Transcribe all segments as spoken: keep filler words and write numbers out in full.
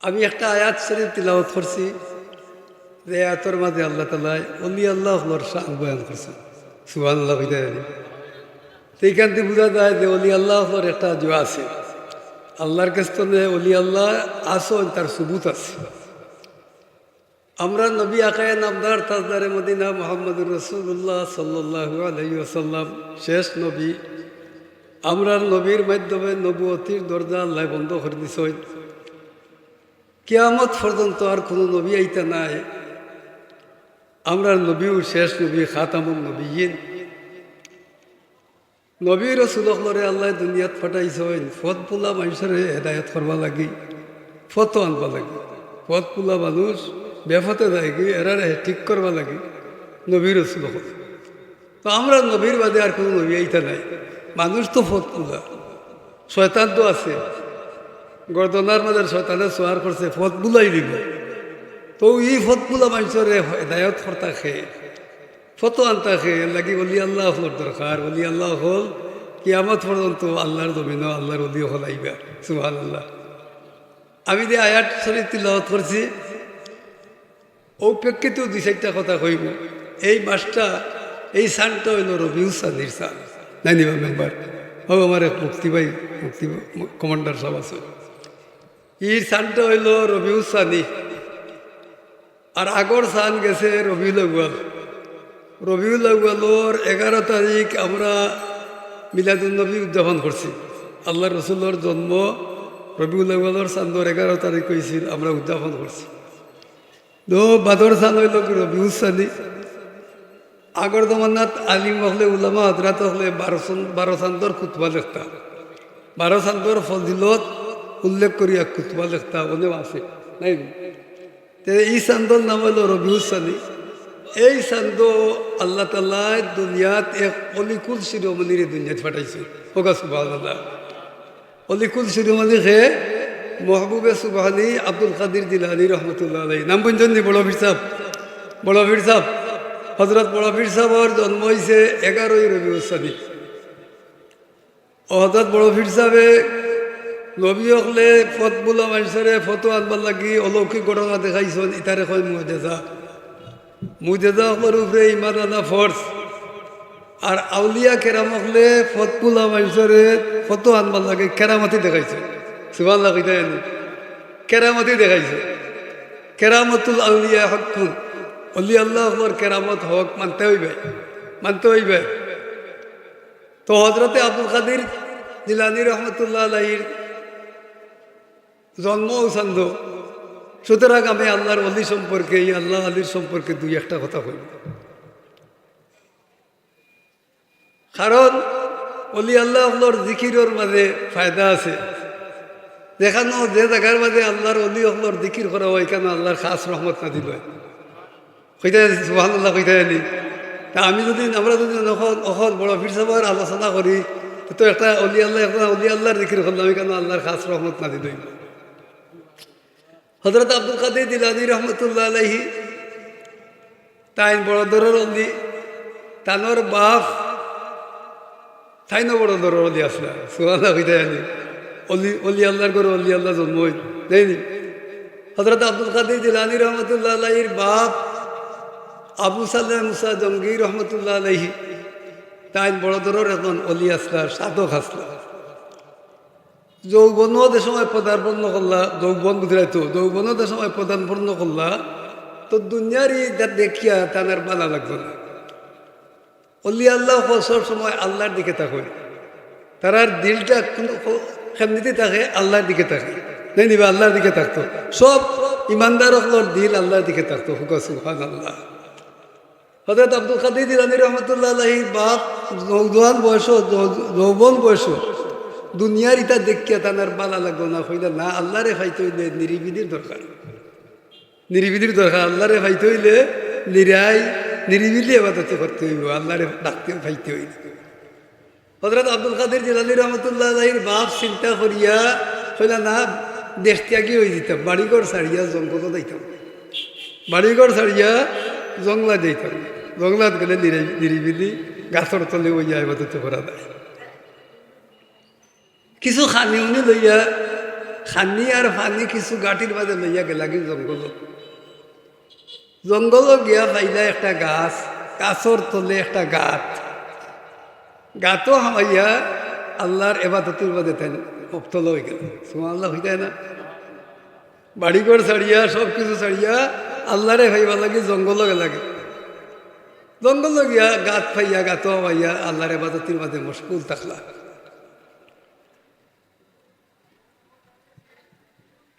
আমি একটা আয়াত শরীফ তিলাওয়াত করছি, যে আয়াতর মাঝে আল্লাহ তাআলায় অলি আল্লাহ অকলর শান বয়ান করছইন। সুবহানাল্লাহ কইতা জানি। তো ইখান থাকি বুঝা যায় যে অলি আল্লাহ অকলর একটা জুয়া আছে। আল্লাহর কাছ থনে অলি আল্লাহ আছইন, তার সুবুত আছে। আমরার নবী আকায়ে নামদার তাজদারে মদিনা মুহাম্মদুর রাসূলুল্লাহ সাল্লাল্লাহু আলাইহি ওয়াসাল্লাম শেষ নবী। আমরার নবীর মাধ্যমে নবুয়তির দরজা আল্লায় বন্ধ করি দিছইন। কিয়ামত পর্যন্ত আর কুনু নবী আইতা নায়। আমরার নবীউ শেষ নবী, খাতামুন নবিয়্যিন। নবী রসুল অকলরে আল্লায় দুনিয়াত পাঠাইছইন, পথ ভুলা মানষরে হেদায়ত করবার লাগি, পথো আনবার লাগি। পথ ভুলা মানুষ বেপথে যায়গি, এরারে ঠিক করবার লাগি নবী রসুল অকল। তো আমরার নবীর বাদে আর কুনু নবী আইতা নায়। মানুষ তো পথ ভুলা, শয়তান তো আছে, গর্দনার মাঝে শয়তানে সওয়ার করছে, পথ ভুলাই দিবো। তো ই পথ ভুলা মানষরে হেদায়ত করতা কে, পথো আনতা কে, এর লাগি অলি আল্লাহ অকলর দরকার। অলি আল্লাহ অকল কিয়ামত পর্যন্ত আল্লাহর জমিনো আল্লাহর অলি অকল আইবা। সুবহানাল্লাহ। আমি যে আয়াত শরীফ তিলাওয়াত করছি, অউ প্রেক্ষিতেও দুই চাইরটা কথা কইমু। এই মাসটা, এই চানটা অইলো রবিউস সানির চান। নায় নি বা মেম্বার? অউ আমার এক মুক্তি ভাই, মুক্তি কমান্ডার সাব আছে। ই চানটা অইলো রবিউস সানি। আর আগর চান গেছে রবিউল আউয়াল। রবিউল আউয়ালর এগারো তারিখ আমরা মিলাদুন নবী উদযাপন করছি। আল্লাহর রসুলর জন্ম রবিউল আউয়ালর চান্দর এগারো তারিখ অইছিল, আমরা উদযাপন করছি। তো বাদর চান অইলো কি রবিউস সানি। আগর জমানাত আলিম অকলে, উলামা হজরাত অকলে বারো চান-, বারো চান্দর খুতবা লেখতা, বারো চান্দর ফজিলত উল্লেখ করিয়া খুতবা লেখতা, অনেও আছে, নায় নি? তে ই চান্দর নাম অইলো রবিউস সানি। এই চান্দো আল্লাহ তাআলায় দুনিয়াত এক অলিকুল শিরোমণিরে দুনিয়াত পাঠাইছে। কউক্কা সুবহানাল্লাহ। অলিকুল শিরোমণি কে? মাহবুবে সুবহানি আব্দুল কাদির জিলানী রহমতুল্লাহ আলাইহি। নাম হুনছইন নি? বড় পীর সাব, বড় পীর সাব। হজরত বড় পীর সাবর জন্ম অইছে এগারোই রবিউস সানি। অউ হজরত বড় পীর সাবে নবী অকলে পথ ভুলা মানষরে পথো আনবার লাগি অলৌকিক ঘটনা দেখাইছইন, ইতারে কয় মুজেজা। মুজেজা অকলর উপরে ইমান আনা ফরজ। আর আউলিয়া কেরাম অকলে পথ ভুলা মানষরে পথো আনবার লাগি কেরামতি দেখাইছইন। সুবহানাল্লাহ কইতা জানি। কেরামতি দেখাইছইন। কেরামতুল আউলিয়া হাক্কুন। অলি আল্লাহ অকলর কেরামত হক, মানতে অইবে, মানতে অইবে। তো হজরতে আব্দুল কাদির জিলানী রহমতুল্লাহ আলাইহির জন্ম অউ চান্দো। সুতরাং আমি আল্লাহর অলি সম্পর্কে, ই আল্লাহ আলির সম্পর্কে দুই একটা কথা কইমু। কারণ অলি আল্লাহ অকলর জিকিরর মাঝে ফায়দা আছে। যেখানো যে জাগার মাঝে আল্লাহর অলি অকলর জিকির করা অয়, ইখানো আল্লাহর খাস রহমত নাজিল অয়। কইতা জানি, সুবহানাল্লাহ কইতা জানি। তে আমি যুদি, আমরা যুদি অখন, অখন বড় পীর সাবর আলোচনা করি, তে তো একটা অলি আল্লাহ, একটা অলি আল্লাহর জিকির করলাম, ইখানো আল্লাহর খাস রহমত নাজিল অইবো। হজরত আব্দুল কাদির জিলানী রহমতুল্লাহ আলাইহি, তাইন বড় দরর অলি, তানর বাপ তাইনও বড় দরর অলি আছলা। সুবহানাল্লাহ কইতা জানি। অলি, অলি আল্লাহর ঘরো অলি আল্লাহ জন্ম অইন, নায় নি? হজরত আব্দুল কাদির জিলানী রহমতুল্লাহ আলাইহির বাপ আবু সালেহ মুসা জঙ্গি রহমতুল্লাহ আলাইহি, তাইন বড় দরর একজন অলি আছলা, সাধক আছলা। যৌবন যে সময় পদার্পণ করলা, যৌবন বুঝরায় তো, যৌবন যে সময় পদার্পণ করলা, তো দুনিয়ার ইতা দেখিয়া তান আর ভালা লাগতো না। অলি আল্লাহ অকল সব সময় আল্লাহর দিকে থাকে। তারার দিলটা কুনু, কেমনিতে থাকে? আল্লাহর দিকে থাকে। নায় নি বা? আল্লাহর দিকে থাকতো। সব ইমানদার অকলর দিল আল্লাহর দিকে থাকতো। কউক্কা সুবহানাল্লাহ। হজরত আব্দুল কাদির জিলানী রহমতুল্লাহ আলাইহির বাপ নওজোয়ান বয়স, যৌ-, যৌবন বয়স, দুনিয়ার ইতা দেখিয়া তান আর ভালা লাগতো না। কইলা, না, আল্লাহরে পাইতে অইলে নিরিবিলির দরকার। নিরিবিলির দরকার, আল্লাহরে পাইতে অইলে নিরাই, নিরিবিলি ইবাদত করতে অইবো, আল্লাহরে ডাকতে পাইতে অইলে। হজরত আব্দুল কাদির জিলানী রহমতুল্লাহ আলাইহির বাপ চিন্তা করিয়া কইলা, না, দেশ ত্যাগী অইযিতাম, বাড়িঘর ছাড়িয়া জঙ্গলো যাইতাম, বাড়িঘর ছাড়িয়া জঙ্গলা যাইতাম। জঙ্গলাত গেলে নিরি-, নিরিবিলি গাছর তলে বইয়া ইবাদত করা যায়। কিছু খানি উনি লইয়া খানি আর পানি কিছু গাটির মাঝে লইয়া গেলাগি জঙ্গলো। জঙ্গলো গিয়া পাইলা একটা গাছ, গাছর তলে একটা গাত। গাতো হামাইয়া আল্লার এবাদতর মাঝে তাইন মবতলা অইগেলা। সুবহানাল্লাহ কইতায় না? বাড়িঘর ছাড়িয়া, সব কিছু ছাড়িয়া আল্লারে পাইবার লাগি জঙ্গলো গেলাগি। জঙ্গলো গিয়া গাত পাইয়া, গাতো হামাইয়া আল্লার এবাদতর মাঝে মশগুল থাকলা।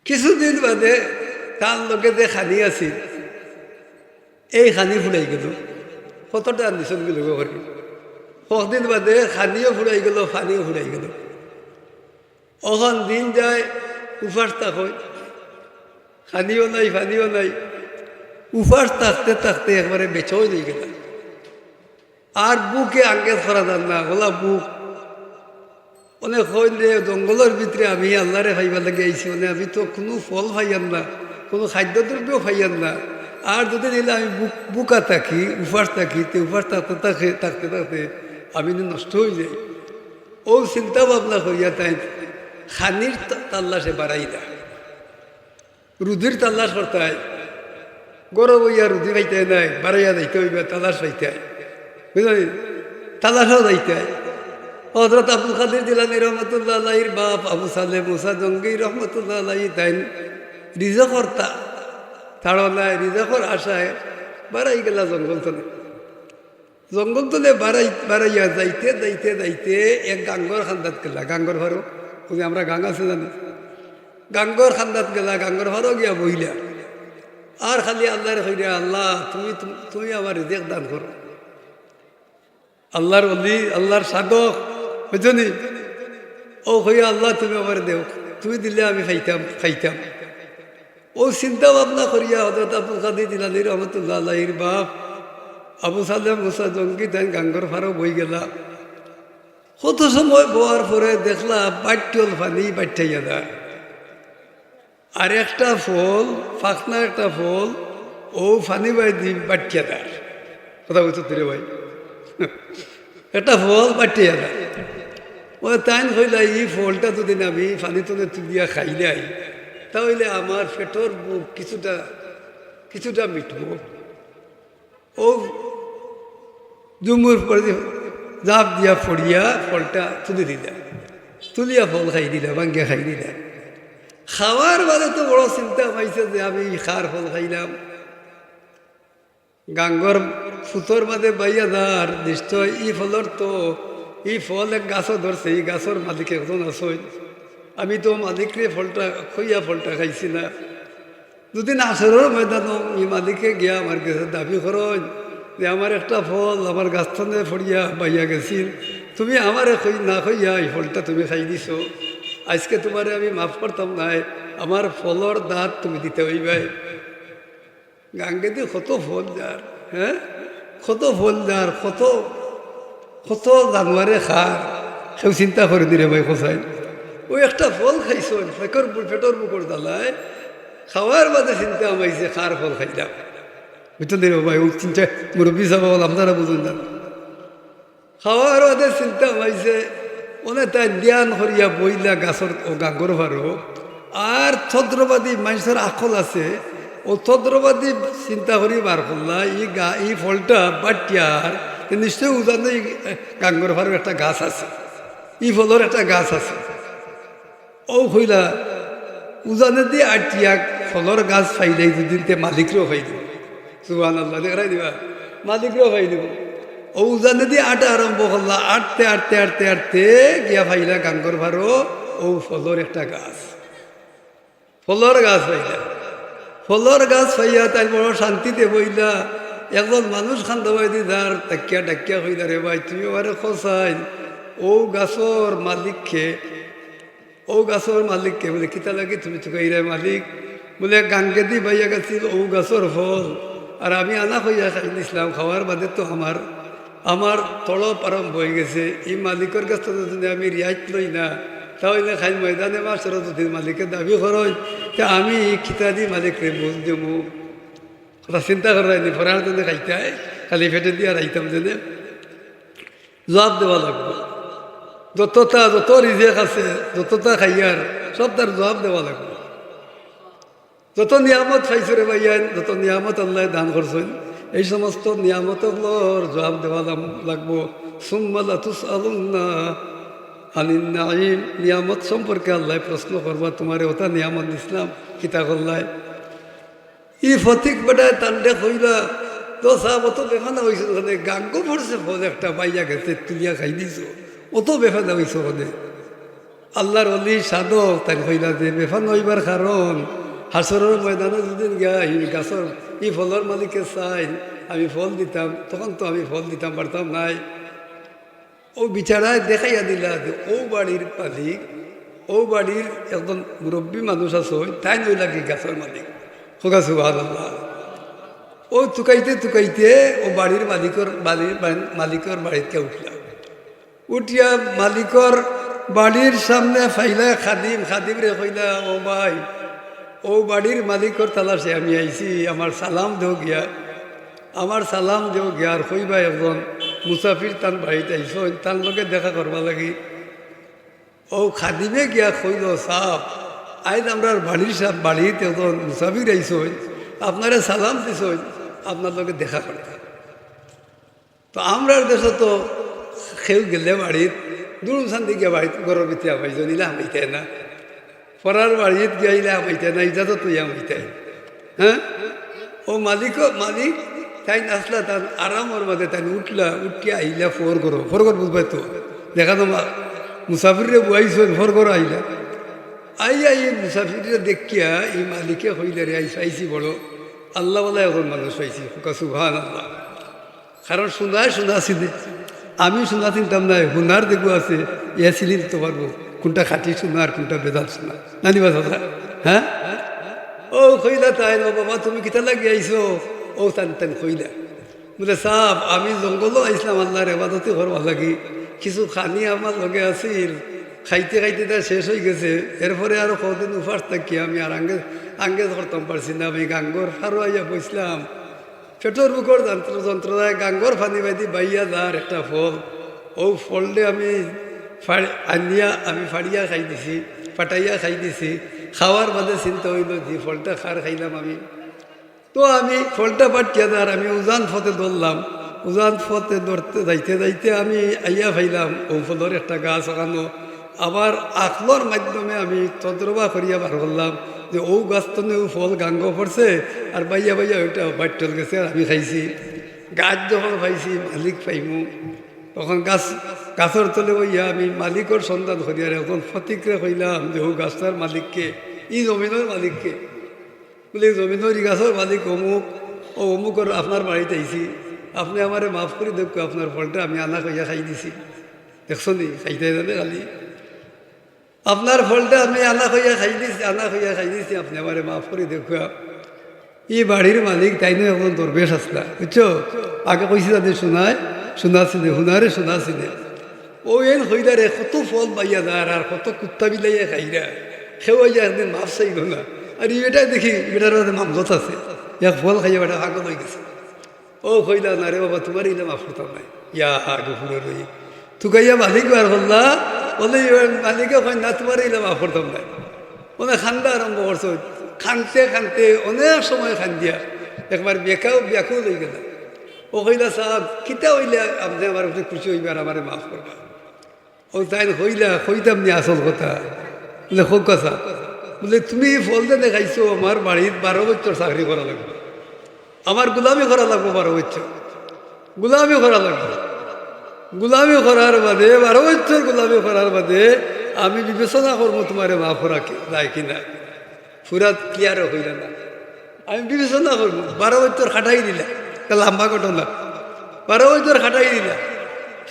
কিছুদিন বাদে তার লগে যে খানি আছিল, এই খানি ফুরাইগেলো। কতটা নিছক গেলো গো করি। কতদিন বাদে খানিও ফুরাইগেলো, পানিও ফুরাইগেলো। অখন দিন যায়, উপাস থাকইন। খানিও নাই, পানিও নাই। উপাস থাকতে থাকতে একবারে বেচইন অইগেলা। আর ভুকে আঙ্গেজ করা যার না, অলা ভুক। অনে কইন রে, জঙ্গলর ভিতরে আমি আল্লারে পাইবার লাগি আইছি, অনে আমি তো কুনু ফল পাইয়ার না, কুনু খাদ্যদ্রব্য পাইয়ার না। আর যদি নিলে আমি ভুক-, ভুকা থাকি, উপাস থাকি, তে উপাস থাকতে থাকতে, থাকতে থাকতে আমি নি নষ্ট অইযাই। অউ চিন্তা ভাবনা করিয়া তাইন খানির তা-, তাল্লাশে বারাইলা। রুজির তাল্লাশ করতায়, ঘরো বইয়া রুজি পাইতায় নায়, বারাইয়া যাইতে অইবা, তাল্লাশ পাইতায়, বুঝছনি? তাল্লাশও যাইতায়। হজরত আব্দুল কাদির জিলানী রহমতুল্লাহ আলাইহির বাপ আবু সালেহ মুসা জঙ্গি রহমতুল্লাহ আলাইহি তাইন রিজকর তা-, তাড়নায়, রিজকর আশায় বারাইগেলা জঙ্গল তনে। জঙ্গল তনে বারাই-, বারাইয়া যাইতে যাইতে যাইতে এক গাঙ্গর কান্দাত গেলা, গাঙ্গর পারো, অউ যে আমরা গাং আছে জানি, গাঙ্গর কান্দাত গেলা, গাঙ্গর পারো গিয়া বইলা। আর খালি আল্লারে কইরা, "আল্লাহ, তুমি, তুমি, তুমি আমারে রিজেক দান করো।" আল্লার অলি, আল্লার সাধক, বুঝছনি? অউ কইয়া, "আল্লাহ, তুমি আমারে দেও, তুমি দিলে আমি খাইতাম, খাইতাম।" অউ চিন্তা ভাবনা করিয়া হজরত আব্দুল কাদির জিলানী রহমতুল্লাহ আলাইহির বাপ আবু সালেহ মুসা জঙ্গি তাইন গাঙ্গর পারো বইগেলা। কত সময় বওয়ার পরে দেখলা বাট্টি অল পানি বাট্টাইয়া যার। আর একটা ফল, ফাকনা একটা ফল, অউ পানি বায়দি বাট্টিয়া যার। কথা বুঝছো তো রে ভাই? একটা ফল বাট্টিয়া যার। অউ তাইন কইলা, "ই ফলটা যদি আমি পানি তনে তুলিয়া খাইলাই, তা অইলে আমার পেটর ভুক কিছুটা, কিছুটা মিটবো।" অউ জুমুর পরে ঝাপ দিয়া পড়িয়া ফলটা তুলি দিলা, তুলিয়া ফল খাই দিলা, ভাঙ্গিয়া খাই দিলা। খাওয়ার বাদে তো বড় চিন্তা পাইছে যে আমি ই কার ফল খাইলাম। গাঙ্গর ফুতর মাঝে বাইয়া যার, নিশ্চয় ই ফলর তো, ই ফল এক গাছো ধরছে, ই গাছর মালিক একজন আছইন। আমি তো মালিকরে ফলটা কইয়া ফলটা খাইছি না। যদি হাশরর ময়দানো ই মালিকে গিয়া আমার গেছে দাবি করইন যে আমার একটা ফল আমার গাছ তনে পড়িয়া বাইয়া গেছিল, তুমি আমারে কই-, না কইয়া ই ফলটা তুমি খাই দিছো, আইজকে তুমারে আমি মাফ করতাম নায়, আমার ফলর দাত তুমি দিতে অইবায়। গাঙ্গেদি কত ফল যার, হ্যাঁ, কত ফল যার, কত, কত জানোয়ারে খার, কেউ চিন্তা করেনি রে ভাই, কছাইন। অউ একটা ফল খাইছইন, পেটর ভু-, পেটর ভুকর জ্বালায়, খাওয়ার বাদে চিন্তা হামাইছে, কার ফল খাইলাম। বুঝছনি রে ভাই, অউ চিন্তা মুরব্বি সাব অকল আপনারা বুঝইন না। খাওয়ার বাদে চিন্তা হামাইছে, অনে তাইন ধ্যান করিয়া বইলা গাছর অউ গাঙ্গর পারো। আর তদ্রুপাদি মানষর আকল আছে, অউ তদ্রুপাদি চিন্তা করি বার করলা, ই গা-, ই ফলটা বাট্টিয়ার, তে নিশ্চয় উজানে ই গাঙ্গর পারো একটা গাছ আছে, ই ফলর একটা গাছ আছে। অউ কইলা, উজানেদি আটিয়া ফলর গাছ পাইলে দুদিন তে মালিকরেও পাই দিব। সুবহানাল্লাহ, দেখরায় দিবা, মালিকরেও পাই দিব। অউ উজানেদি আটা আরম্ভ করলা, আটতে, আটতে, আটতে, আটতে গিয়া পাইলা গাঙ্গর পারো অউ ফলর একটা গাছ। ফলর গাছ পাইলা। ফলর গাছ পাইয়া তাইন বড় শান্তিতে বইলা। একজন মানুষ কান্দাবায়দি যার, ডাকিয়া ডাকিয়া কইলা, "রে ভাই, তুমি আমারে কছাইন, অউ গাছর মালিক কে?" অউ গাছর মালিক কে? বুলে, "কিতা লাগি তুমি তুকাইরায় মালিক?" বুলে, "গাঙ্গেদি বাইয়া গেছিল অউ গাছর ফল, আর আমি আনা কইয়া খাই দিছলাম, খাওয়ার বাদে তো আমার, আমার তড়প আরম্ভ অইগেছে। ই মালিকর গেছ থনে যদি আমি রিয়াইত লই না, তা অইলে কাইল ময়দানে মাশরো যদি মালিকে দাবি করইন, তে আমি কিতাদি মালিকরে বুঝ দিমু?" কথা চিন্তা কররায়নি, ফরার জন্য খাইতায়, খালি পেটেদি আর আইতাম জন্য। জুয়াব দেওয়া লাগবো। যততা, যত রিজেক আছে, যততা খাইয়ার, সবটার জবাব দেওয়া লাগবো। যত নিয়ামত পাইছো রে ভাইয়াইন, যত নিয়ামত আল্লায় দান করছইন, এই সমস্ত নিয়ামত অকলর জবাব দেওয়া লাম-, লাগবো। সুম্মা লাতুসআলুন্না আনিন নাঈম, নিয়ামত সম্পর্কে আল্লায় প্রশ্ন করবা, তুমারে অতা নিয়ামত দিছলাম, কিতা করলায়? ই ফতিক বেটায় তানরে কইলা, "তো সাব, অত বেফানা অইছো কেনে? গাঙ্গো পড়ছে ফল একটা, পাইয়া গেছে, তুলিয়া খাই দিছো, অত বেফানা অইছো কেনে?" আল্লার অলি সাধক, তাইন কইলা যে বেফানা অইবার কারণ, হাশরর ময়দানো যেদিন গিয়া ই গাছর, ই ফলর মালিকে চাইন, আমি ফল দিতাম, তখন তো আমি ফল দিতাম পারতাম নায়। অউ বিচারায় দেখাইয়া দিলা যে অউ বাড়ির মালিক, অউ বাড়ির একজন মুরব্বি মানুষ আছইন, তাইন অইলা গি গাছর মালিক। কউক্কা সুবহানাল্লাহ। অউ তুকাইতে তুকাইতে অউ বাড়ির মালিকর, বাড়ির, বাড়ির মালিকর বাড়িত গিয়া উঠলা। উঠিয়া মালিকর বাড়ির সামনে পাইলা খাদিম, খাদিমরে কইলা, "ও ভাই, অউ বাড়ির মালিকর তালাশে আমি আইছি, আমার সালাম দেও গিয়া, আমার সালাম দেও গিয়া, আর কইবা একজন মুসাফির তান বাড়িত আইছইন, তান লগে দেখা করবার লাগি।" অউ খাদিমে গিয়া কইলো, "সাব, আইজ আমরার বাড়ির সাব-, বাড়িত একজন মুসাফির আইছইন, আপনারে সালাম দিছইন, আপনার লগে দেখা করতা।" তো আমরার দেশো তো কেউ গেলে বাড়িত, দুরুম সান্দি গিয়া বাড়িত, ঘরর ভিতরে হামাইছইন, ইলা হামাইতায় না। পরার বাড়িত গিয়া ইলা হামাইতায় না, ইজাজত লইয়া হামাইতায়। হ্যাঁ? অউ মালিক, মালিক তাইন আছলা, তান আরামর মাঝে তাইন উঠলা, উঠিয়া আইলা ফর ঘরো, ফর ঘর বুঝবায় তো। দেখা তো মা-, মুসাফিররে বওয়াইছইন, ফর ঘরো আইলা। আইয়া ই মুসাফিররে দেখিয়া ই মালিকে কইলা, "রে, আইস-, আইছি বড়, আল্লাওয়ালা একজন মানুষ পাইছি।" কউক্কা সুবহানাল্লাহ। কারণ সোনায় সোনা চিনে। আমি সোনা চিনতাম নায়, হুনার যেগু আছে, ইয়া চিনি দিতো পারবো কুনটা খাঁটি সোনা আর কুনটা বেজাল সোনা। নানি বা চাচা? হ্যাঁ? অউ কইলা তাইন, "ও বাবা, তুমি কিতার লাগি আইছো?" অউ তাইন, তাইন কইলা। বুলে, "সাব, আমি জঙ্গলো আইছলাম আল্লার এবাদতি করবার লাগি। কিছু খানি আমার লগে আছিল, খাইতে খাইতে তা শেষ অইগেছে। এরপরে আরো কয়দিন উপাস থাকি আমি আর আঙ্গেজ, আঙ্গেজ করতাম পারছি না। আমি গাঙ্গর পারো আইয়া বইছলাম।" পেটর ভুকর যন্ত্র-, যন্ত্রণায় গাঙ্গর পানি বায়দি বাইয়া যার একটা ফল, অউ ফলরে আমি ফাড়-, আনিয়া আমি ফাড়িয়া খাই দিছি, ফাটাইয়া খাই দিছি। খাওয়ার বাদে চিন্তা অইলো যে ফলটা কার খাইলাম আমি। তো আমি ফলটা ফাটিয়া যার আমি উজান পথে ধরলাম। উজান পথে ধরতে যাইতে যাইতে আমি আইয়া পাইলাম অউ ফলর একটা গাছ অখানো। আবার আকলর মাধ্যমে আমি তজরবা করিয়া বার করলাম যে অউ গাছ তনে অউ ফল গাঙ্গো পড়ছে, আর বাইয়া বাইয়া অউটা বাট্টল গেছে, আর আমি খাইছি। গাছ যখন পাইছি, মালিক পাইমু, তখন গাছ, গাছর তলে বইয়া আমি মালিকর সন্ধান করিয়ার একজন ফতিকরে কইলাম যে, "অউ গাছটার মালিক কে? ই জমিনর মালিক কে?" বুলে, "ই জমিনর, ই গাছর মালিক অমুক, অউ অমুকর আপনার বাড়িত আইছি, আপনে আমারে মাফ করি দেউক্কা, আপনার ফলটা আমি আনা কইয়া খাই দিছি।" দেখছো নি, খাইতে জানে খালি। "আপনার ফলটা আমি আনা কইয়া খাই দিছি, আনা কইয়া খাই দিছি, আপনে আমারে মাফ করি দেউক্কা।" ই বাড়ির মালিক তাইনও একজন দরবেশ আছলা, বুঝছো? আগে কইছি তাদের সোনায় সোনা চিনে, হুনারে সোনা চিনে। অউ এন কইলা রে, কত ফল বাইয়া যার আর কত কুত্তা বিলাইয়ে খাইরা, কেউ আইয়া একদিন মাফ চাইলো না। আর ই বেটায় দেখি, ই বেটার মাঝে মামলত আছে, এক ফল খাইয়া বেটা পাগল অইগেছে। অউ কইলা, "না রে বাবা, তুমারে ইলা মাফ করতাম নায়।" ইয়া গফুরুর রহিম। তুকাইয়া মালিক বার করলা, বুলে, ই মালিকে কয়, "না, তুমারে ইলা মাফ করতাম নায়।" মানে কান্দা আরম্ভ করছে। কানতে কানতে অনেক সময় কান্দিয়া একবার বেকাও ব্যাকুল অইগেলা। অউ কইলা, "সাব, কিতা অইলে আপনে আমার উপরে খুশি অইবা আর আমারে মাফ করবা?" অউ তাইন কইলা, "কইতাম নি আসল কথা।" বুলে, "কউক্কা চাচা।" বুলে, "তুমি ই ফল যে দেখাইছো, আমার বাড়িত বারো বছর চাকরি করা লাগবো, আমার গুলামি করা লাগবো বারো বছর, গুলামি করা লাগবো। গুলামি করার বাদে, বারো বছর গুলামি করার বাদে আমি বিবেচনা করমু তুমারে মাফ করা কি, যায় কি না।" পুরা clear অইলা না। আমি বিবেচনা করমু, বারো বছর খাটাই দিলা, একটা লম্বা ঘটনা। বারো বছর খাটাই দিলা,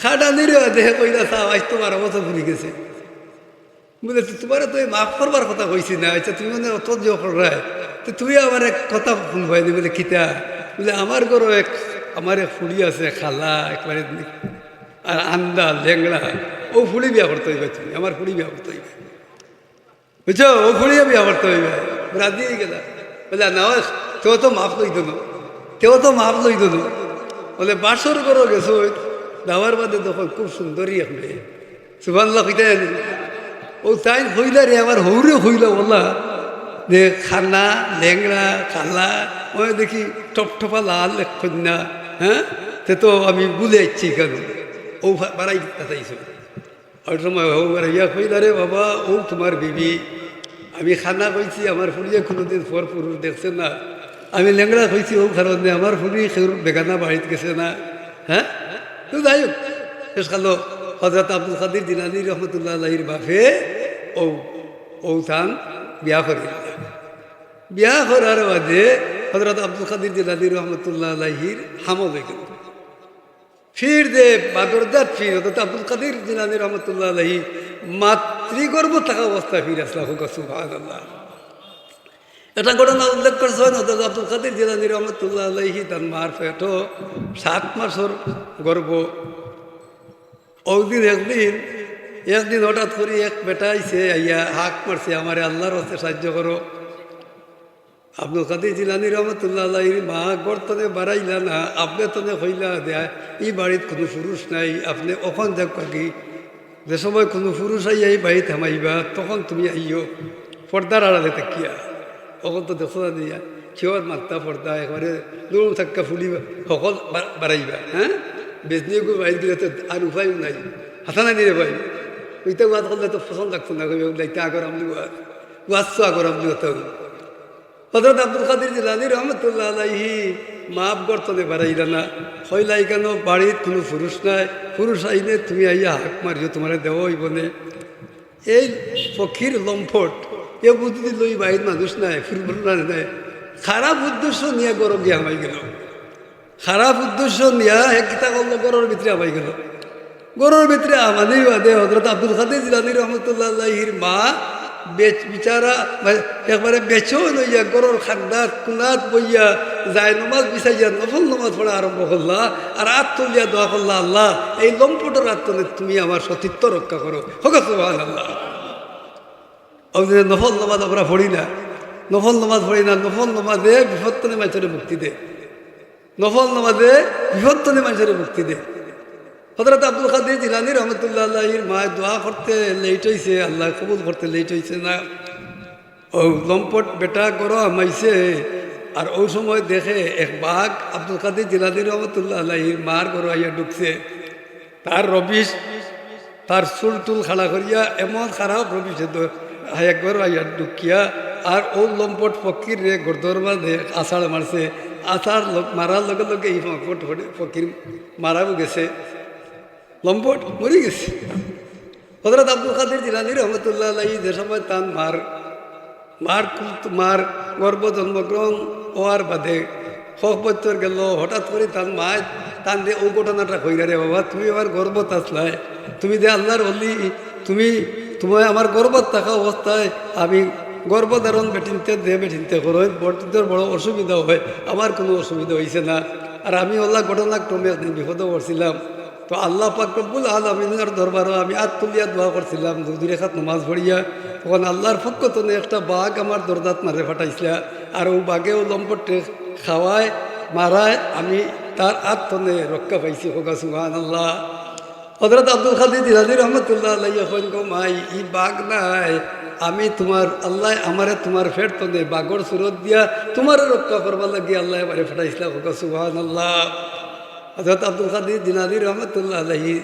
খাটানির বাদে হে কইলা, "সাব, আইজ তো বারো বছর ফুরি গেছে।" বুলে, "তো তুমারে তো ই মাফ করবার কথা কইছি না, আচ্ছা তুমি মানে অত যে কররায়, তো তুমি আমার এক কথা হুনবায় নি।" বুলে, "কিতা?" বুলে, "আমার ঘরো এক, আমার এক ফুড়ি আছে, কালা, একবারে আর আন্দা, লেংড়া, অউ ফুড়ি বিয়া করতে অইবায় তুমি, আমার ফুড়ি বিয়া করতে অইবায়।" বুঝছো? অউ ফুড়িয়ে বিয়া করতে অইবায়। রাজি অইগেলা। বুলে, "না, তেউ তো মাফ লইতো না, তেউ তো মাফ লইতো না।" বুলে, বাসর ঘরো গেছে, যাওয়ার বাদে দেখইন খুব সুন্দরী এক মেয়ে। সুবহানাল্লাহ কইতা জানি। ও তাইন কইলা রে, আমার হউরে কইলা, বলা যে কানা, লেংড়া, কালা, ওই দেখি টপটপা লাল এক কন্যা, হ্যাঁ, তে তো আমি ভুলে যাচ্ছি কেন, ও বাড়াই কথা। ওই সময় হউ বাড়াইয়া কইলা রে বাবা, ও তোমার বিবি। আমি কানা কইছি, আমার ফুড়িয়ে কোনোদিন পর পুরুষ দেখছে না। আমি লেংড়া কইছি, ও কারণে আমার ফুড়ি কেউর বেগানা বাড়িত গেছে না। হ্যাঁ, তো যাই হোক, শেষকালো হজরত আব্দুল কাদির জিলানী রহমতুল্লাহ আলাইহির বাপে ও, ও তান বিয়া করিল। বিয়া করার বাদে হজরত আব্দুল কাদির জিলানী রহমতুল্লাহ আলাইহির হামল হয়ে গেল। ফির যে বাদরজাত ফির হজরত আব্দুল কাদির জিলানী রহমতুল্লাহ আলাইহি মাতৃগর্ভ থাকা অবস্থায় ফির আসলা। হোক সুবহানাল্লাহ। এটা ঘটনা উল্লেখ করছেন হজরত আব্দুল কাদির জিলানী রহমতুল্লাহ আলাইহি, তার মার পেটো সাত মাসর গর্ভ। ওদিন একদিন, একদিন হঠাৎ করে এক বেটা আইছে, আইয়া হাক মারছে, "আমারে আল্লাহর রাস্তায় সাহায্য করো।" আব্দুল কাদির জিলানী রহমতুল্লাহ আলাইহির মা ঘর তনে বাড়াইলা না, আপনে তনে কইলা দেয়, "ই বাড়িত কোনো পুরুষ নাই, আপনে অখন যাউক্কা গি, যে সময় কোনো পুরুষ আইয়া ই বাড়িত হামাইবা, তখন তুমি আইও, পর্দার আড়ালে থাকিয়া।" অখন তো দেখো না দিয়া, কেউ আর মাত্তা পর্দা, একবারে নুরুম থাক্কা ফুলি হকল বা-, বাড়াইবা, হ্যাঁ? বেজনিয়ে গো বাইর গেলে তো আর উপায়ও নাই, হাতা নাই রে ভাই। ওইটা ওয়াজ করলে তো পছন্দ লাগতো না, কইবে, "ওগুলা ইতা আগর আমলি ওয়াজ, ওয়াজ তো আগর আমলি হতো।" হজরত আব্দুল কাদির জিলানী রহমতুল্লাহ আলাইহি মাফ করতনে বাড়াইলা না, কইলা, "এখানো বাড়িত কোনো পুরুষ নাই, পুরুষ আইলে তুমি আইয়া হাক মারিও, তোমারে দেওয়া হইব নে।" এই ফকির লম্পট, এ বুদ্ধি লই বাইর মানুষ নাই, ফুরফুরা নাই, খারাপ উদ্দেশ্য নিয়ে ঘরো গিয়া হামাই গেল। খারাপ উদ্দেশ্য নিয়া হে কিতা করলো, ঘরর ভিতরে হামাই গেল। ঘরর ভিতরে হামানির বাদে হজরত আব্দুল কাদির জিলানী রহমতুল্লাহ আলাইহির মা বেচ-, বিচারা, মানে, একবারে বেচইন অইয়া ঘরর খান্দাত কুনাত বইয়া যায় নমাজ বিছাইয়া নফল নমাজ পড়া আরম্ভ করলা, আর আত তুলিয়া দোয়া করলা, "আল্লাহ, এই লম্পটর আত তনে তুমি আমার সতীত্ব রক্ষা করো।" হোক সুবহানাল্লাহ। ওই যে নফল নমাজ আমরা পড়ি না, নফল নমাজ পড়ি না, নফল নমাজে বিপদ তনে মানুষরে মুক্তি দে। নফল নমাজে বিপদ তনে মানুষরে মুক্তি দে। হজরত আব্দুল কাদির জিলানী রহমতুল্লাহ আলাইহির মায় দোয়া করতে লেট হইছে, আল্লাহ কবুল করতে লেট হইছে না। ও লম্পট বেটা ঘরো হামাইছে, আর ওই সময় দেখে এক বাঘ আব্দুল কাদির জিলানী রহমতুল্লাহ আলাইহির মার ঘরো আইয়া ঢুকছে। তার রবিশ, তার চুল টুল খাড়া করিয়া এমন খারাপ রবিশে দ-, আইয়া ঘরো আইয়া ঢুকিয়া, আর ও লম্পট ফকিররে গর্দর মাঝে আছাড় মারছে। আছাড় লগ-, মারার লগে লগে এই লম্পট ফ-, ফকির মারাও গেছে, লম্পট মরি গেছে। হজরত আব্দুল কাদির জিলানী রহমতুল্লাহ আলাইহি যে সময় তান মার, মার কুল-, মার গর্ভ জন্মগ্রহণ হওয়ার বাদে হক বছর গেল, হঠাৎ করে তান মায় তানরে ও ঘটনাটা কইরা, "রে বাবা, তুমি আমার গর্ভত আসলায়, তুমি যে আল্লাহর অলি, তুমি, তোমায় আমার গর্ভত থাকা অবস্থায় আমি গর্ভধারণ বেটিন্তে দে বেটিন্তে করো, বটিন্তর বড় অসুবিধা হয়, আমার কোনো অসুবিধা হইছে না। আর আমি ওলা ঘটনাক্রমে একদিন বিপদে পড়ছিলাম।" তো আল্লাহ পাক রব্বুল আলামিনের দরবারো আমি আত তুলিয়া দোয়া করছিলাম, দুই রেকাত নমাজ পড়িয়া, তখন আল্লাহর পক্ষ তনে একটা বাঘ আমার দরজাত মারে ফাটাইছিলা, আর ও বাঘে ও লম্পটরে খাওয়ায়, মারায়, আমি তার আত তনে রক্ষা পাইছি। হোক সুবহানাল্লাহ। হজরত আব্দুল কাদির জিলানী রহমতুল্লাহ আলাইহি কইন, "গো মাই, ই বাঘ নায়, আমি তোমার, আল্লাহ আমারে তোমার পেট তনে বাঘর সুরত দিয়া তোমারে রক্ষা করবার লাগি আল্লাহ আমারে ফাটাইছিলা।" হোক সুবহানাল্লাহ। হজরত আব্দুল কাদির জিলানী রহমতুল্লাহ আলাইহি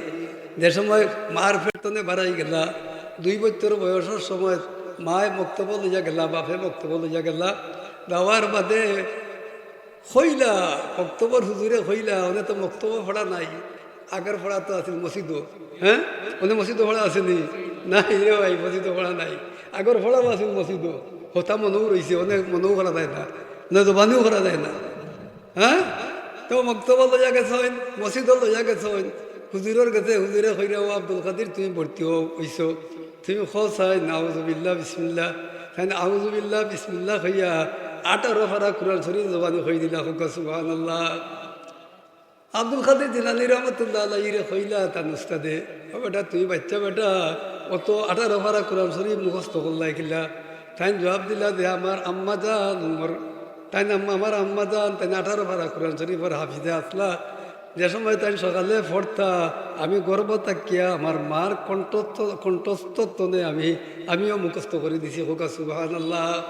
যে সময় মার পেট তনে বাড়াই গেলা, দুই বছর বয়সর সময় মায় মক্তব লইয়া গেলা, বাপে মক্তব লইয়া গেলা। যাওয়ার বাদে কইলা, মক্তবর হুজুরে কইলা, "অনে তো মক্তব পড়া নাই, আগর পড়া তো আছিল মসজিদো।" হ্যাঁ, অনে মসজিদো পড়া আছে নি? নাই রে ভাই, মসজিদো পড়া নাই, আগর পড়াও আছিল মসজিদো। হতা মনেও রইছে, অনে মনেও করা যায় না, না জবানিও করা যায় না। হ্যাঁ? তো মক্তবো লইয়া গেছইন, মসজিদো লইয়া গেছইন, হুজুরর গেছে, হুজুরে কইরা, "ও আব্দুল কাদির, তুমি ভর্তি হও, হইছো, তুমি কও চাই, নাউজুবিল্লাহ, বিসমিল্লাহ।" তাইন আউজুবিল্লাহ, বিসমিল্লাহ কইয়া আঠারো পারা কোরআন শরীফ জবানি কই দিলা, হোক সুবহানাল্লাহ। আব্দুল কাদির জিলানী রহমতুল্লাহ আলাইহিরে কইলা তান উস্তাদে, "ও বেটা, তুই বাচ্চা বেটা, অত আঠারো পারা কোরআন শরীফ মুখস্থ করলায় কিলা?" তাইন জবাব দিলা যে, "আমার আম্মা জান, আমার, তাইন আম্মা, আমার আম্মা জান, তাইন আঠারো পারা কোরআন শরীফর হাফিজে আসলা।" যে সময় তাইন সকালে পড়তা, আমি গর্ভ থাকিয়া আমার মার কণ্ঠস্থ, কণ্ঠস্থ তনে আমি, আমিও মুখস্থ করি দিছি। কউক্কা সুবহানাল্লাহ,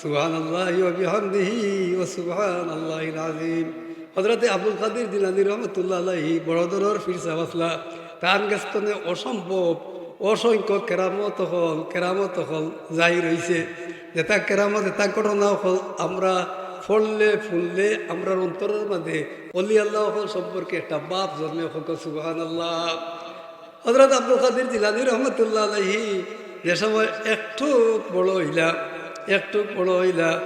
সুবহানাল্লাহি ওয়া বিহামদিহি ওয়া সুবহানাল্লাহিল আযীম। হযরতে আব্দুল কাদির জিলানী রহমতুল্লাহ আলাইহি বড় ধরনর পীর সাব আছলা। তান গেছ তনে অসম্ভব, অসংখ্য কেরামত অকল, কেরামত অকল জাহির অইছে। যেতা কেরামত, যেতা ঘটনা অকল আমরা পড়লে, হুনলে, আমরার অন্তরর মাঝে অলি আল্লাহ অকল সম্পর্কে একটা ভাব জন্মে। কউক্কা সুবহানাল্লাহ। হযরত আব্দুল কাদির জিলানী রহমতুল্লাহ আলাইহি যে সময় একটুক বড় অইলা, একটুক বড় অইলা,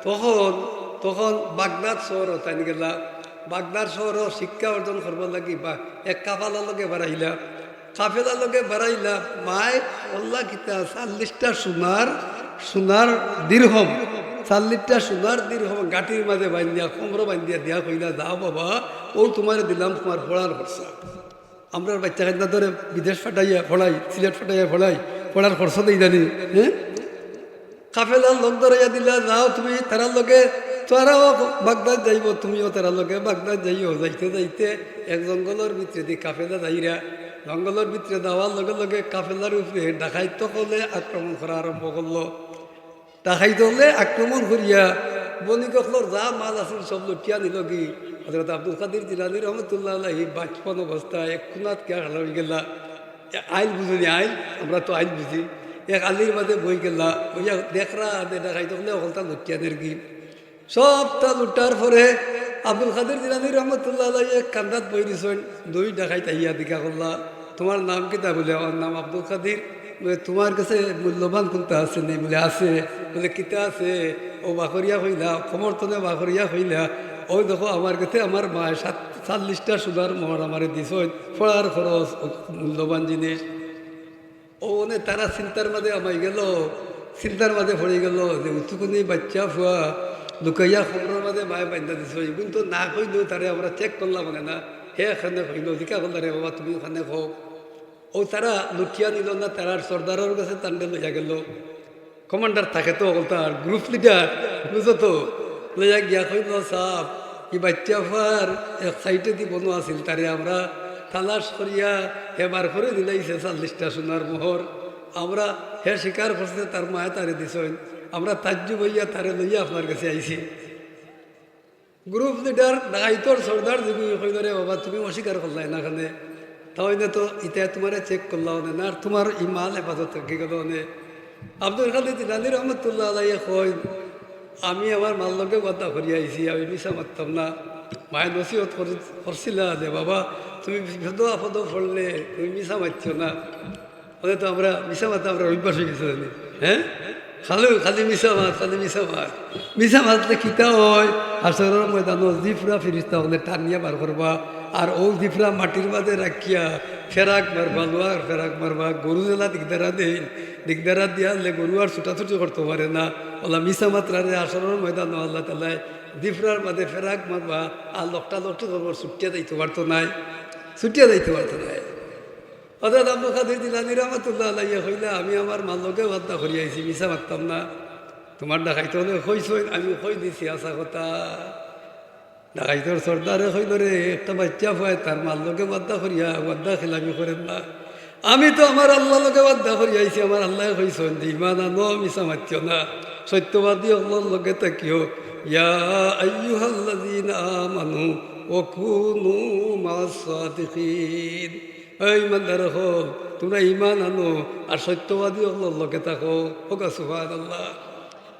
তখন, তখন বাগদাদ শহরো তাইন গেলা। বাগদাদ শহরো শিক্ষা অর্জন করবার লাগি বা এক কাফেলার লগে বারাইলা। কাফেলার লগে বারাইলা, মায় আল্লাহ কিতা চল্লিশটা সোনার, সোনার দিরহম, চল্লিশটা সোনার দিরহম গাঁঠির মাঝে বান্ধিয়া, কোমরো বান্ধিয়া দিয়া কইলা, "যাও বাবা, অউ তুমারে দিলাম তুমার পড়ার খরচা।" আমরার বাইচ্চা কাইন্না ধরে বিদেশ ফাটাইয়া পড়াই, সিলেট ফাটাইয়া পড়াই, পড়ার খরচা দেই জানি, হ্যাঁ? কাফেলার লোক ধরাইয়া দিলা, "যাও তুমি তারার লগে, তারাও বাগদাদ যাইবো, তুমিও তারার লগে বাগদাদ যাইও।" যাইতে যাইতে এক জঙ্গলর ভিতরেদি কাফেলা যাইরা, জঙ্গলর ভিতরে যাওয়ার লগে লগে কাফেলার উপরে ডাকাইত অকলে আক্রমণ করা আরম্ভ করলো। ডাকাইত অকলে আক্রমণ করিয়া বণিক অকলর যা মাল আছিল সব লুটিয়া নিলোগি। হযরত আব্দুল কাদির জিলানী রহমতুল্লাহ আলাইহি বাচপন অবস্থায় এক কোনাত গিয়া খাড়া অইগেলা। এ, আইল বুঝো নি, আইল, আমরা তো আইল বুঝি। এক আলির মাঝে বই গেলা, বইয়া দেখরা যে ডাকাইত অকলে হকলতা লুটিয়া নেরগি। সবতা লুটার পরে আব্দুল কাদির জিলানী রহমতুল্লাহ আলাইহি এক কান্দাত বই দিছইন। দুই ডাকাইত আইয়া জিকা করলা, "তুমার নাম কিতা?" বুলে, "আমার নাম আব্দুল কাদির।" বুলে, "তুমার গেছে মূল্যবান কুনতা আছে নি?" বুলে, "আছে।" বুলে, "কিতা আছে?" অউ বাকরিয়া কইলা, কোমর তনে বাকরিয়া কইলা, "অউ দেখো, আমার গেছে আমার মায় সাত, চল্লিশটা সোনার মোহর আমারে দিছইন, পড়ার খরচ, মূল্যবান জিনিস।" অউ অনে তারা চিন্তার মাঝে হামাই গেলো, চিন্তার মাঝে পড়ি গেলো যে অতটুকুনি বাইচ্চা ফুয়া লুকাইয়া কোমরর মাঝে মায় বাইন্ধা দিছে, ইগুন তো না কইলেও তারে আমরা check করলাম অনে না। হে কেনে কইলো, জিকা করলা, "রে বাবা, তুমি কেনে কও?" অউ তারা লুটিয়া নিলো না, তারার সর্দারর গেছে তানরে লইয়া গেলো। Commander থাকে তো হকলতার, group leader, বুঝো তো? লইয়া গিয়া কইলো, "সাব, ই বাইচ্চা ফুয়ার এক সাইডেদি বনো আছিল, তারে আমরা তালাশ করিয়া হে বার করি দিলাইছে চল্লিশটা সোনার মোহর। আমরা, হে স্বীকার করছে, তার মায় তারে দিছইন। আমরা তাজ্জুব অইয়া তারে লইয়া আপনার গেছে আইছি।" Group leader, ডাকাইতর সর্দার যেগু কইলো, "রে বাবা, তুমি অস্বীকার করলায় না কেনে? তাইলে তো ইতায় তুমারে check করলা অনে না, আর তুমার ই মাল হেফাজত রাখি গেলো অনে।" আব্দুল কাদির জিলানী রহমতুল্লাহ আলাইহি কইন, "আমি আমার মার লগে ওয়াদা করিয়া আইছি, আমি মিছা মাততাম না। মায়ে নসিহত কর-, করছিলা যে, 'বাবা, তুমি বিপদ আপদ পড়লে তুমি মিছা মাতিও না।'" অনে তো আমরা মিছা মাতা আমরা অভ্যাস অইগেছে জানি, হ্যাঁ? খালি, খালি মিছা মাত, খালি মিছা মাত। মিছা মাতলে কিতা অয়? হাশরর ময়দানো জিফরা ফিরিস্তা অকলে টানিয়া বার করবা, আর অউ জিফরা মাটির মাঝে রাখিয়া ফেরাক মারবা, লোহার ফেরাক মারবা, গরু যেলা দিগদারা দেইন, দিগদারা দিয়া অইলে গরু আর ছুটাছুটি করতো পারে না। অলা মিছা মাতরারে হাশরর ময়দানো আল্লাহ তাআলায় জিফরার মাঝে ফেরাক মারবা, আর লকটা লকটি করবো, ছুটিয়া যাইতো পারতো নায়, ছুটিয়া যাইতো পারতো নায়। হযরত আব্দুল কাদির জিলানী রহমতুল্লাহ আলাইহি কইলা, "আমি আমার মার লগে ওয়াদা করি আইছি, মিছা মাততাম না। তুমার ডাকাইত অকলে কইছইন, আমি কই দিছি হাছা কথা।" ডাকাইতর সর্দারে কইলো, "রে, একটা বাইচ্চা ফুয়ায় তার মার লগে ওয়াদা করিয়া ওয়াদা খিলাফি করের না। আমি তো আমার আল্লার লগে ওয়াদা করি আইছি, আমার আল্লায় কইছইন যে, 'ইমান আনো, মিছা মাতিও না, সত্যবাদী অকলর লগে থাকিও।' ইয়া আইয়ুহাল্লাযীনা আমানু ওয়া কুনু মা'আস সাদিকিন।" এই ইমানদার অকল, তুমরা ইমান আনো আর সত্যবাদী অকলর লগে থাকো। কউক্কা সুবহানাল্লাহ।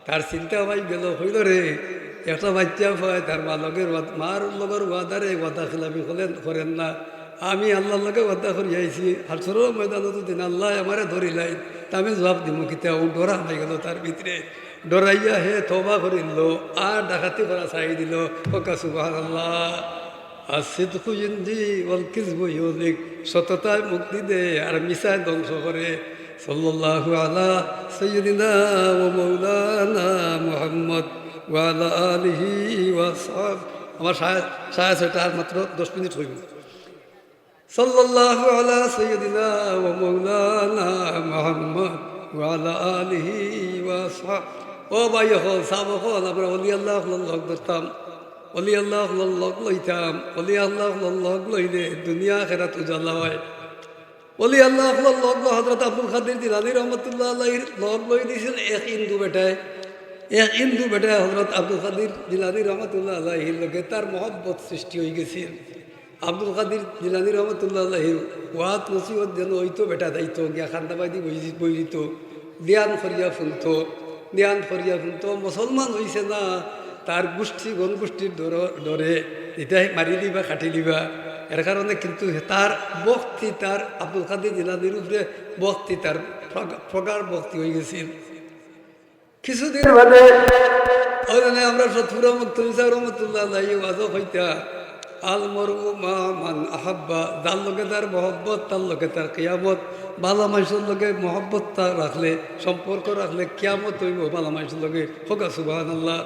তার চিন্তা অই গেলো, কইলো, "রে, একটা বাইচ্চা ফুয়ায় তার মার লগর ওয়াদ-, মার লগর ওয়াদারে ওয়াদা খিলাফি করের, করের না। আমি আল্লার লগে ওয়াদা করি আইছি, হাশরর ময়দানো যেদিন আল্লায় আমারে ধরিলাইন, তে আমি জুয়াব দিমু কিতা?" অউ ডর হামাই গেলো তার ভিতরে। ডরাইয়া হে তওবা করিলো, আর ডাকাতি করা ছাড়ি দিলো। কউক্কা সুবহানাল্লাহ। "আস-সিদকু ইউনজি ওয়াল কিযবু ইউহলিক।" সত্যতায় মুক্তি দেয় আর মিছায় ধ্বংস করে। সাল্লাল্লাহু আলা সাইয়্যিদিনা ওয়া মাওলানা মুহাম্মদ ওয়া আলা আলিহি ওয়া সাহব-, আমার সাড়ে, সাড়ে ছয়টা, আর মাত্র দশ মিনিট অইবো। সাল্লাল্লাহু আলা সাইয়্যিদিনা ওয়া মাওলানা মুহাম্মদ ওয়া আলা আলিহি ওয়া সাহব-, ও ভাই অকল, সাব অকল, আমরা অলি আল্লাহ অকলর লগ ধরতাম। অলি আল্লাহ অকলর লগ লইতাম, অলি আল্লাহ অকলর লগ লইলে দুনিয়া আখেরাত উজালা অয়। অলি আল্লাহ অকলর লগ হজরত আব্দুল কাদির জিলানী রহমতুল্লাহ আলাইহির লগ লই দিছিল এক হিন্দু বেটায়। এক হিন্দু বেটায় হজরত আব্দুল কাদির জিলানী রহমতুল্লাহ আলাইহির লগে তার মহব্বত সৃষ্টি অই গেছিল। আব্দুল কাদির জিলানী রহমতুল্লাহ আলাইহির ওয়াজ নসিহত যেন অইতো, বেটা যাইতো গিয়া খান্দাবাদি বই, বই দিত, ধ্যান করিয়া শুনতো, ধ্যান করিয়া শুনতো। মুসলমান অইছে না, তার গুষ্টি, গণগুষ্টির ডর-, ডরে ইতায় মারি দিবা, কাটি দিবা। এর কারণে কিন্তু তার ভক্তি, তার আব্দুল কাদির জিলানীর উপরে ভক্তি, তার প্রগা-, প্রগাঢ় ভক্তি অই গেছিল। কিছুদিন বাদে ওই জন্য আমরা সৎপুরা মুক্তমিসা রহমতুল্লাহ আলাইহি ওয়াজও কইতা, "আল মরউ মা মান আহাব্বা", যার লগে যার মহব্বত, তার লগে তার কিয়ামত। বালা মানষর লগে মহব্বতটা রাখলে, সম্পর্ক রাখলে কিয়ামত অইবো বালা মানষর লগে। কউক্কা সুবহানাল্লাহ।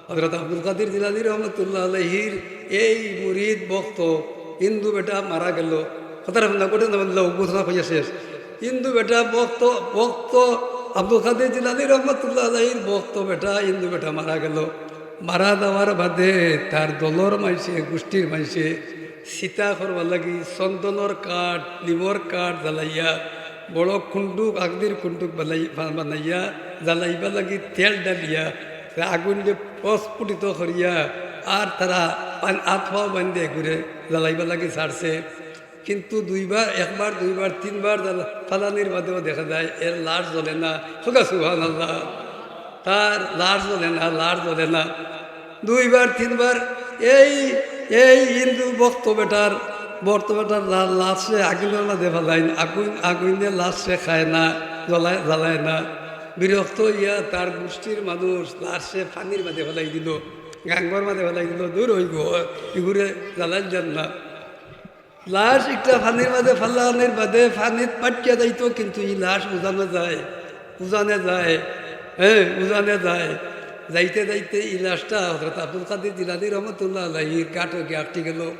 হজরত আব্দুল কাদির জিলানী রহমতুল্লাহ আলাইহির এই মুরিদ ভক্ত হিন্দু বেটা মারা গেল। কথাটা শুনলা, ঘটনা শুনলা, ঘটনা কইয়া শেষ। হিন্দু বেটা ভক্ত, ভক্ত আব্দুল কাদির জিলানী রহমতুল্লাহ আলাইহির ভক্ত বেটা, হিন্দু বেটা মারা গেল। মারা যাওয়ার বাদে তার দলর মানষে, গুষ্টির মানষে চিতা করবার লাগি চন্দনর কাঠ, নিমর কাঠ জ্বালাইয়া, বড় কুন্ডুক, আগদির কুন্ডুক বানাই-, বানাইয়া, জ্বালাইবার লাগি তেল ঢালিয়া, আগুন যে প্রস্ফুটিত করিয়া, আর তারা পান-, আত পাও বান্ধে ঘুরে জ্বালাইবার লাগি ছাড়ছে। কিন্তু দুইবার, একবার, দুইবার, তিনবার জ্বালা-, ফালানির বাদেও দেখা যায় এর লাশ জ্বলে না। কউক্কা সুবহানাল্লাহ। তার লাশ জ্বলে না, লাশ জ্বলে না। দুইবার, তিনবার এই, এই হিন্দু ভক্ত বেটার, ভক্ত বেটার লা-, লাশে আগুনর মাঝে ফালাইন, আগুন, আগুনে লাশে খায় না, জ্বলায়, জ্বালায় না। বিরক্ত অইয়া তার গুষ্টির মানুষ লাশে পানির মাঝে ফালাই দিল, গাঙ্গর মাঝে ফালাই দিল, দূর অইবো, ইগুরে জ্বালাইল যার না। লাশ একটা পানির মাঝে ফালানির বাদে পানিত পাটিয়া যাইতো, কিন্তু ই লাশ উজানে যায়, উজানে যায়, হ্যাঁ, উজানে যায়। যাইতে যাইতে ই লাশটা হজরত আব্দুল কাদির জিলানী রহমতুল্লাহ আলাইহির ঘাটো গিয়া আটকি গেল।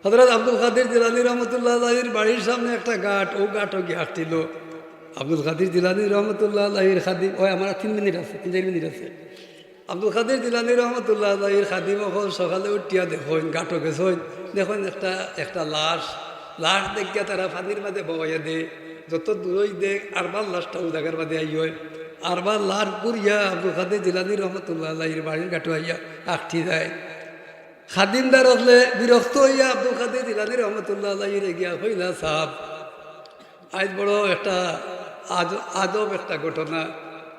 হজরত আব্দুল কাদির জিলানী রহমতুল্লাহ আলাইহির বাড়ির সামনে একটা ঘাট, অউ ঘাটো গিয়া আটকিল। আব্দুল কাদির জিলানী রহমতুল্লাহ আলাইহির খাদিম, ওই আমার তিন মিনিট আছে, তিন চাইর মিনিট আছে। আব্দুল কাদির জিলানী রহমতুল্লাহ আলাইহির খাদিম অকল সকালে উঠিয়া দেখইন, ঘাটো গেছইন, দেখইন একটা, একটা লাশ, লাশ দেখিয়া তারা পানির মাঝে বওয়াইয়া দে, যত দূরই দেখ, আরবার লাশটা অউ জাগার মাঝে আইয়, আরবার লাশ ঘুরিয়া আব্দুল কাদির জিলানী রহমতুল্লাহ আলাইহির বাড়ির ঘাটো আইয়া আটকি যায়। খাদিমদার অকলে বিরক্ত অইয়া আব্দুল কাদির জিলানী রহমতুল্লাহ আলাইহিরে গিয়া কইলা, "সাব, আইজ বড় একটা আজ-, আজব একটা ঘটনা।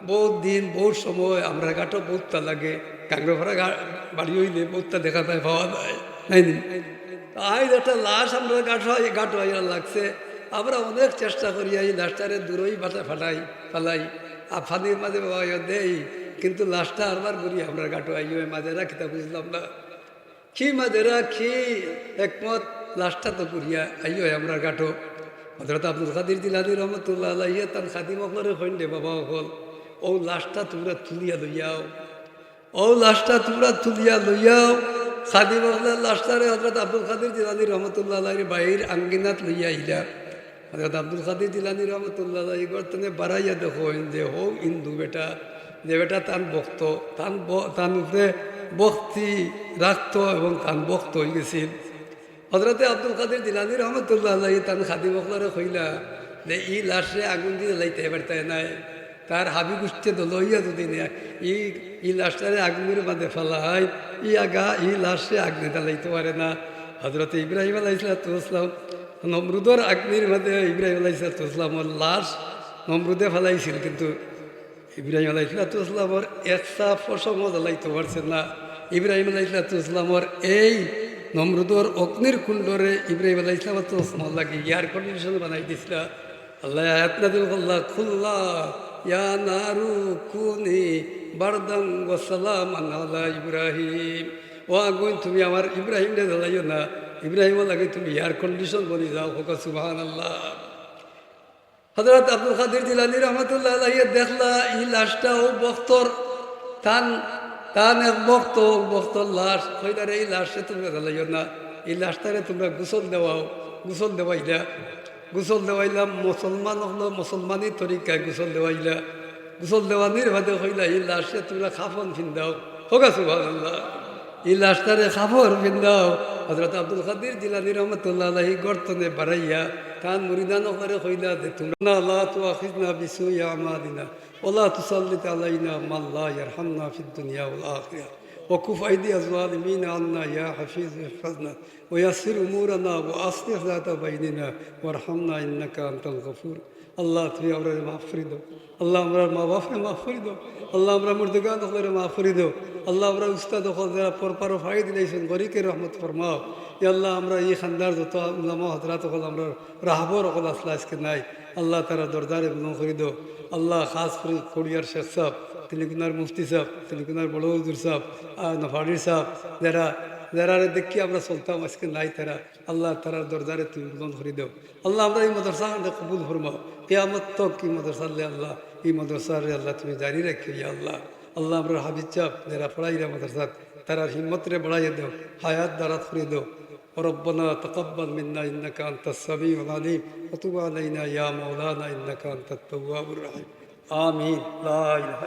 বউত দিন, বউত সময় আমরার ঘাটো বউততা লাগে, গাঙ্গফাড়া ঘা-, বাড়ি অইলে বউততা দেখা যায়, পাওয়া যায়, নায় নি? তো আইজ একটা লাশ আমরার ঘাটো আই-, ঘাটো আইয়া লাগছে। আমরা অনেক চেষ্টা করিয়া ই লাশটারে দূরই বাটা ফালাই, ফালাই, আর পানির মাঝে বওয়াইয়া দেই, কিন্তু লাশটা আরবার ঘুরি আমরার ঘাটো আইয়, এর মাঝে রাখিতা বুঝলাম না।" কি মাঝে রা, কি হেকমত, লাশটা তো ঘুরিয়া আইয় আমরার ঘাটো। হজরত আব্দুল কাদির জিলানী রহমতুল্লাহ আলাইহি তান খাদিম অকলরে কইন, "রে বাবা অকল, অউ লাশটা তুমরা তুলিয়া লইয়াও, অউ লাশটা তুমরা তুলিয়া লইয়াও।" খাদিম অকলে লাশটারে হজরত আব্দুল কাদির জিলানী রহমতুল্লাহ আলাইহির বাড়ির আঙ্গিনাত লইয়া আইলা। হজরত আব্দুল কাদির জিলানী রহমতুল্লাহ আলাইহি ঘর তনে বারাইয়া দেখইন যে হউ হিন্দু বেটা, যে বেটা তান ভক্ত, তান ব-, তান উপরে ভক্তি রাখতো এবং তান ভক্ত অই গেছিল। হজরতে আব্দুল কাদির জিলানী রহমতুল্লাহ আলাইহি তান খাদিম অকলরে কইলা যে, "ই লাশরে আগুন দি জ্বালাইতায় পারতায় নায়, তার হাবি গুষ্টিয়ে দল অইয়া যদি নে, ই, ই লাশটারে আগুনর মাঝে ফালাই, ই আগা, ই লাশরে আগুনে জ্বালাইতো পারে না।" হজরতে ইব্রাহিম আলাইহিস সালাতু ওয়াস সালাম নমরুদর আগ্নির মাঝে ইব্রাহিম আলাইহিস সালাতু ওয়াস সালামর লাশ নমরুদে ফালাইছিল, কিন্তু ইব্রাহিম আলাইহিস সালাতু ওয়াস সালামর এক ছা পশমও জ্বালাইতো পারছে না। ইব্রাহিম আলাইহিস সালাতু ওয়াস সালামর এই নমরুদর অগ্নির কুণ্ডরে ইব্রাহিম আলাইহিস সালাতু ওয়াস সালামর লাগি air condition বানাই দিছিলা। আল্লায় আয়াত নাজিল করলা, "কুলনা ইয়া নারু কুনি বারদান ওয়া সালামান আলা ইব্রাহিম।" ও আগুন, তুমি আমার ইব্রাহিমরে জ্বালাইও না, ইব্রাহিমর লাগি তুমি air condition বনি যাও। কউক্কা সুবহানাল্লাহ। হজরত আব্দুল কাদির জিলানী রহমতুল্লাহ আলাইহি দেখলা, ই লাশটা অউ ভক্তর, তান, তান এক ভক্ত, অউ ভক্তর লাশ, কইলা, "রে, ই লাশরে তুমরা জ্বালাইও না, ই লাশটারে তুমরা গোসল দেওয়াও।" গোসল দেওয়াইলা, গোসল দেওয়াইলা, মুসলমান অকলর মুসলমানি তরিকায় গোসল দেওয়াইলা। গোসল দেওয়ানির বাদে কইলা, "ই লাশরে তুমরা কাফন ফিন্দাও।" কউক্কা সুবহানাল্লাহ। ই লাশটারে কাফন পিন্দাও। হযরত আব্দুল কাদির জিলানী রহমতুল্লাহ আলাইহি গর্ত থনে বারাইয়া তান মুরিদান অকলরে কইলা যে, "তুমরা না, লা তুআখিযনা বিসুই আমালিনা, ওয়া লা তুসাল্লিত আলাইনা মান লা ইয়ারহামনা ফিদ দুনিয়া ওয়াল আখিরা, ওয়া কুফ আইদিয়াজ জালিমিনা আন্না ইয়া হাফিজ ইহফাজনা, ওয়া ইয়াসসির উমুরানা, ওয়া আসলিহ যাতা বাইনিনা, ওয়ারহামনা ইন্নাকা আনতাল গাফুর।" আল্লাহ, তুমি আমরারে মাফ করি দেও। আল্লাহ, আমরার মা বাপরে মাফ করি দেও। আল্লাহ, আমরার মুর্দেগান অকলরে মাফ করি দেও। আল্লাহ, আমরার উস্তাদ অকল যেরা পরপারো ফাড়ি দিলাইছইন, গরিকে রহমত ফরমাও। ইয়া আল্লাহ, আমরার ই খান্দার যত উলামা হযরত অকল, আমরার রাহবর অকল আছলা, আইজকে নাই। আল্লাহ, তারার দরজারে বুলন্দ করি দেও। আল্লাহ, খাছ করি খড়িয়ার শেখ সাব, তিলিকুনার মুফতি সাব, তিলিকুনার বড় হুজুর সাব, আর নফাড়ির সাব, যেরা, যেরারে দেখি আমরা চলতাম, আইজকে নাই তারা। আল্লাহ, তারার দরজারে তুমি বুলন্দ করি দেও। আল্লাহ, আমরার ই মাদ্রাসারে কবুল ফরমাও। কিয়ামত তক ই মাদ্রাসারে আল্লাহ, ই মাদ্রাসারে আল্লাহ তুমি জারি রাখিও, ইয়া আল্লাহ। আল্লাহ, আমরার হাফিজ সাব যেরা পড়াইরা মাদ্রাসাত, তারার হিম্মতরে বাড়াইয়া দেও, হায়াত দারাজ করি দেও। ربنا تقبل منا إنك أنت السميع العليم وتب علينا يا مولانا إنك أنت التواب الرحيم. آمين. لا إله